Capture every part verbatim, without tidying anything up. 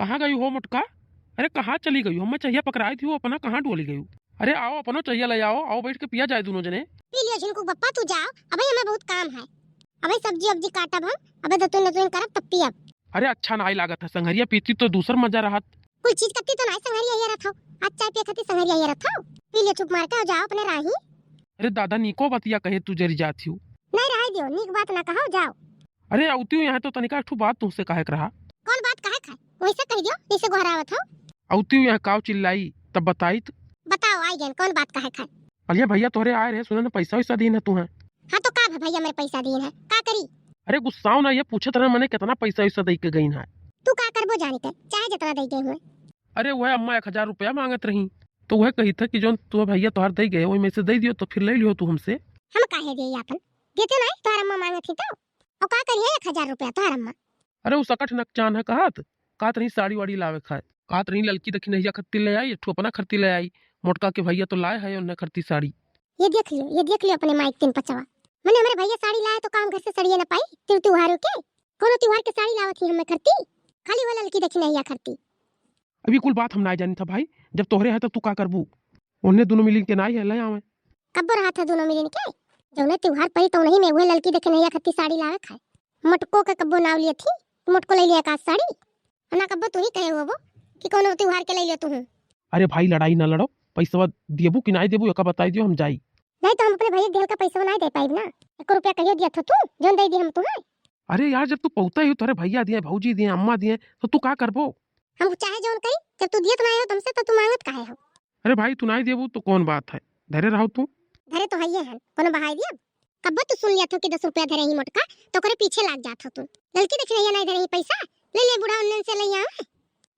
कहाँ गई हो मोटका? अरे कहाँ चली गई हो? हमें चहिया पकड़ाई थी, वो अपना कहाँ डोली गई हो? अरे आओ, अपनो चहिया ले आओ, आओ बैठ के पिया जाए दोनों जने। पी लियो झिनकू बप्पा, तू जाओ, अबे हमें बहुत काम है। अबे सब्जी वब्जी काटब हम, अबे दतुन नतुन करब तब पियब। अरे अच्छा नाई लागत है, संघरिया पीती तो दूसर मजा रहत। कुल चीज कत्ती तो नाई संघरिया ये रहत हो, आज चाय पिए खातिर संघरिया ये रहत हो। पी लियो चुप मार के, और जाओ अपने राही। अरे दादा नीको बतिया कहे तू जरी जात हो। नहीं रहे दियो, नीक बात ना कहो, जाओ। अरे अउतियो यहाँ तो तनिका एक ठो बात तुमसे कहे के रहा। कौन बात कहे के है? वैसे कह दियो जैसे गोहरावत हो। अउतियो यहाँ काव चिल्लाई तब बताइत। बताओ आई गन, कौन बात कहे के है? अरे भैया तोहरे आए रहे, सुने न पैसा वैसा दीन है तू है। हाँ तो का भे भैया मेरे पैसा दीन है, का करी? अरे गुस्साओ ना, ये पूछत रहे मने कितना पैसा वैसा दे के गई है। तू का करबो जानी के, चाहे जितना दे गए हुए। अरे वह अम्मा एक हजार रुपया मांगत रही, तो वह कही था कि जो तू भैया तोहार दे गए वही में से दे दियो तो फिर ले लियो तू हमसे। हम काहे दे आपन, देते नहीं तोहार अम्मा मांगत ही तो। और का करिए एक हजार रुपया तोहार अम्मा? अरे वो सकठ नकचान है कहत, कहत रही साड़ी वाड़ी लावे खाए, कहत रही ललकी दखिनैया खत्ती ले आई, एक ठो अपना खत्ती ले आई, मोटका के भैया तो लाए है उन्हें खत्ती साड़ी। ये देख लियो, ये देख लियो अपने माइक तीन पचवा। मने हमरे भैया साड़ी लाए तो का हम घर से सड़िए न पाई? तिर त्योहारों के, कोनो त्योहार के साड़ी लावत ही हमें खत्ती, खाली वो ललकी दखिनैया खत्ती। अभी कुल बात हम ना जानी था भाई, जब तोहरे है तब तू का करबू? उन्हें दोनों मिलिन के नाई है, ले आवे। कब्बो रहा था दोनों मिलिन के, जौने त्योहार पड़ी तो उन्हीं में वह ललकी दखिनैया खत्ती साड़ी लावे खाए। मोटको के कब्बो नाव लिए थी, मोटको ले लिया का साड़ी। ना कब्बो तू ही कहे हो वो कि कोनो त्योहार के ले लियो तू हूँ। अरे भाई लड़ाई ना लड़ो, पैसवा देबू कि नाई देबू एका बताई दियो, हम जाई। नहीं तो हम अपने भैया के देहल का पैसवा नाई दे पाइब ना। एक रुपया कहियो दिया था तू, जौन दे दी हम तुम्हें। अरे यार जब तू पौता ही तोहरे भैया दिए, भौजी दिए, अम्मा दिए तो तू का करबो? हम चाहे जौन करी, जब तू दियत ना हो तुमसे तो तू मांगत काहे हो? अरे भाई तू नाई देबू तो कौन बात है, धरे रहो तू। धरे तो हइये हन, कोनो बहाई दियब? कब्बो तू सुन लिया थो कि दस रुपया धरे ही मोटका, तो ओकरे पीछे लाग जात हो तू। ललकी दखिनैया नाई धरे ही पैसा, ले ले बूढ़ा उन्नन से ले आवे।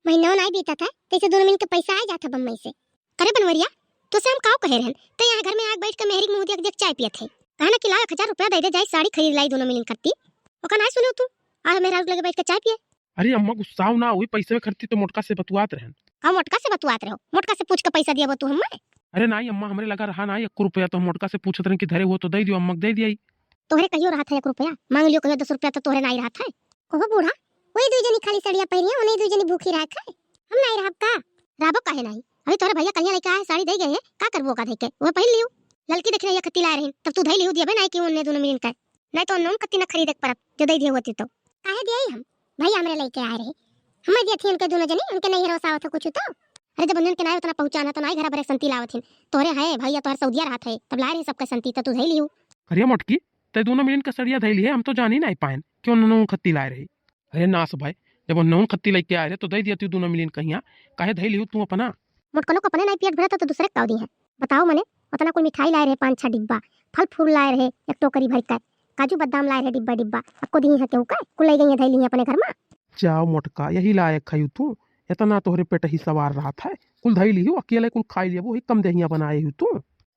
महीना नाई बीतत है, तैसे दोनों मिल के पैसा आ जात है बम्बई से। करे बनवरिया, तो से हम काव कहे रहन, तो यहाँ घर में आग बैठ के मेहरी के मुँह देख देख चाय पियत है। कहा ना कि लाओ एक हजार रुपया दे दे, जाए साड़ी खरीद लाई दोनों मिलिन खत्ती। ओका नाई सुने तू, आ मेहरा लगे बैठ के चाय पिए। अरे अम्मा गुस्साओ ना, वही पैसे में खत्ती तो मोटका से बतुआत रहन। का मोटका से बतुआत रहो? मोटका से पूछ के पैसा दिया तू हमें? अरे नाई अम्मा, हमरे लगा रहा नाई एक रुपया, तो हम मोटका से पूछत रहन कि धरे हो तो दे दियो, अम्मा के दे दिया। तोहरे कहियो रहा था एक रुपया, मांग लियो कहियो दस रुपया तो तोहरे नाई रहा था। ओहो बूढ़ा, वही दुई जनी खाली सड़िया पहनिया, उन्हीं दुई जनी भूखी रहा था। हम नाई रहब का? रहबो काहे नाई? अभी तोहरे भैया कहिया लेके आए, साड़ी दे गए हैं, का करबो का धई के? वह पहन लियो। ललकी दखिनैया खत्ती लाए रही, तब तू धई लियो, दियबे नाई कि उन्हें दोनों मिलिन का। नाई तो उन्हें कत्ती ना खरीदे के परत, जो दे दिए होती तो। काहे दिए हम? भैया हमरे लेके आए रहे, हमें दिए थी उनके दोनों जनी, उनके नहीं भरोसा आवत हो कुछ तो। अरे जब उन्हें के नाई उतना पहुँचाना तो नाई घर भरे संती लावत हिन, तोहरे है भैया तोहर सऊदिया रहत है, तब लाए रहे सबके संती तो तू धई लियो। अरे मोटकी, ते दोनों मिलिन का सड़िया धई लिए, हम तो जानी नाई पाएन कि उन्होंने खत्ती लाए रहे। अरे नास भाई, जब उन्होंने खत्ती लेके आए रहे तो दे दिया तू दोनों मिलिन कहिया, काहे धई लियो तू अपना? मोटकनो को अपने नाई पियत भरत तो दूसरे के काव दी है। बताओ मने, उतना कुल मिठाई लाए रहे पाँच छह डिब्बा, फल फूल लाए रहे एक टोकरी भर कर, काजू बादाम लाए रहे डिब्बा डिब्बा, अक्को दी है केहू का, कुल ले गई है धई ली है अपने घर में। जाओ मोटका, यही लायक है तू, इतना तोहरे पेट ही सवार रहत है, कुल धई ली हो, अकेले कुल खाई लिया, वही कम देहिया बनाए हो तू।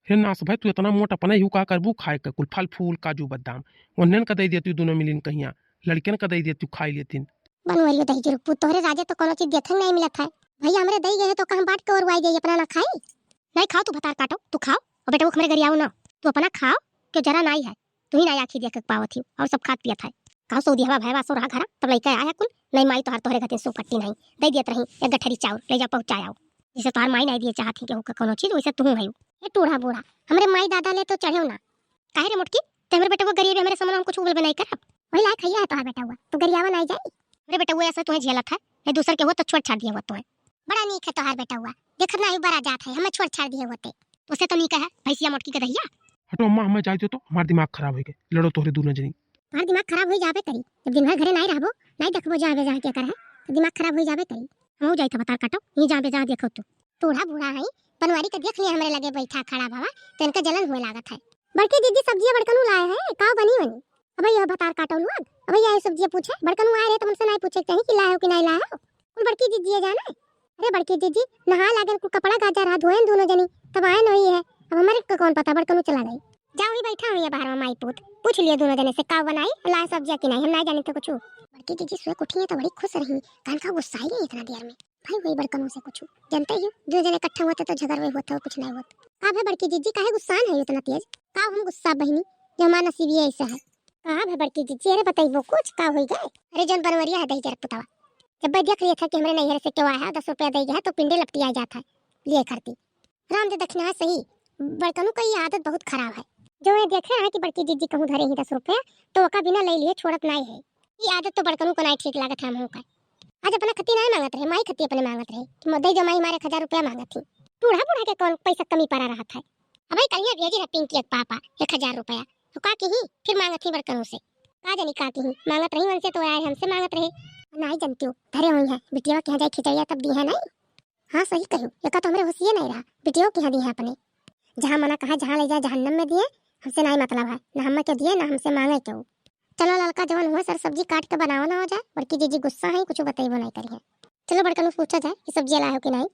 हे नास भाई, तू इतना मोट अपने ही का करबू खाए के, कुल फल फूल काजू बादाम, उन्हन का दे दिया तू दोनों मिलिन कहिया, लड़कियन का दे दिया तू खाई लेतिन। बनवरियो दही जरूर पूत, तोहरे राजा तो कोनो चीज देखे नहीं मिलत है। भैया हमरे दई गए हैं तो कहम बांट के ओरवाई जाई, अपना ना खाई। नहीं खाओ तू भतार काटो, तू खाओ और बेटा वो हमरे गरियाओ ना, तू अपना खाओ, क्यों जरा नाई है, तू ही नाई आखी देख के पावत ही और सब खात पियत है। कहो सऊदी हवा भैवा सो रहा घर, तब लइका आया कुल, नहीं माई तोहर तोहरे घते सो कट्टी नहीं, दे दियत रही एक गठरी चाउर, ले जा पहुँचा आओ। जैसे तोहर माई नहीं दिए चाहत ही केहू के कोनो चीज, वैसे तू है। ये टूढ़ा बूढ़ा, हमरे माई दादा ले तो चढ़ेव ना। काहे रे मोटकी, ते हमरे बेटवा गरीब है, हमरे समन हम कुछ उबल बनाई करब। वही लायक हइया है तोहार बेटवा, तू गरियावा नाई जाई। हमरे बेटवा ऐसे तुहे झेलत है, नहीं दूसर के हो तो छोड़ छाड़ दिए हुआ तुहे। बड़ा नीक है तोहार बेटवा, देखत ना ही बड़ा जात है, हमें छोड़ छाड़ दिए होते। उसे तो नीक है भैंसिया मोटकी गदहिया। हटो अम्मा, हमें जाए दो तो, हमार दिमाग खराब हो गए, लड़ो तोहरे दोनों जनी। तोहार दिमाग खराब हो जाबे करी, जब दिन भर घरे नाई रहबो, नाई देखबो जहाँ बेजहाँ के कर है, तो दिमाग खराब हो जाबे करी। हम जाई था भतार काटो, ये जहाँ बेजहाँ देखो तू। टूढ़ा बूढ़ा है, बनवारी के देख लिया हमरे लगे बैठा खड़ा भवा, तो इनका जलन हुए लागत है। बड़की दीदी सब्जिया बड़कनू लाए हैं, का बनी बनी? अब यह भतार काटो लोग, अब यह सब्जिया पूछे, बड़कनू आए रहे तो उनसे नहीं पूछे के चाही कि लाए हो कि नहीं लाए हो। कुल बड़की दीदी ये जाने। अरे बड़की दीदी, नहा लागन कुल कपड़ा गाजा रहा धोएन दोनों जनी, तब आए नहीं है। अब हमारे को कौन पता बड़कनू चला गई। जाओ ही बैठा हुई है बाहर में माई पूत, पूछ लियो दोनों जने से का बनाई, लाए सब्जिया कि नहीं, हम नहीं जानी तो कुछ। बड़की दीदी सुबह उठी है तो बड़ी खुश रही, कान का गुस्सा ही गई इतना देर में। भाई वही बड़कनू से कुछ जानते ही, दो जने इकट्ठे होते तो झगड़वे होते और कुछ नहीं होते। का भे बड़की जीजी काहे गुस्सान है इतना तेज? का हम गुस्सा बहिनी, जो हमार नसीब ये ऐसा है। का भे बड़की जीजी, अरे बताइबो कुछ का होई गए? अरे जौन बनवरिया है दही जरा पुतावा, जब भाई देख लिया था कि हमरे नैहर से क्यों आया है, दस रुपया दे गया है, तो पिंडे लपटी आ जाता है लिए करती। राम दे दखिना है सही, बड़कनू का ये आदत बहुत खराब है। जो ये देखे हैं कि बड़की जीजी कहूँ धरे ही दस रुपया, तो ओका बिना ले लिए छोड़त नाई है। ये आदत तो बड़कनू को नाई ठीक लागत है हमहू का। आज अपना खत्ती नाई मांगत रहे, माई खत्ती अपने मांगत रहे कि "दे दो माई, हमारे एक हजार रुपया मांगत ही।" बूढ़ा बूढ़ा के कौन पैसा कमी पड़ा रहत है। अब कल ये भेजी है पिंकी के पापा एक हजार रुपया, तो का किही फिर मांगत ही बड़कनू से। का जानी का किही, मांगत रही उनसे तो आए हमसे मांगत रहे। नाई जनती हो, धरे हुई है, बिटिया के यहाँ जाए खिचड़िया तब दी है नहीं। हाँ सही कहू, एका तो हमरे होशिये नहीं रहा, बिटियो के यहाँ दी है अपने। जहाँ मना कहा, जहाँ ले जाए जहन्नम में दिए, हमसे नाई मतलब है, ना हम के दिए ना हमसे मांगे क्यों। चलो ललका जवन हुआ सर सब्जी काट के बनावा ना हो जाए, बड़की जीजी गुस्सा है, कुछ बतैबो नहीं करी है। चलो बड़कनू पूछा जाए कि सब्जी लाए हो कि नहीं।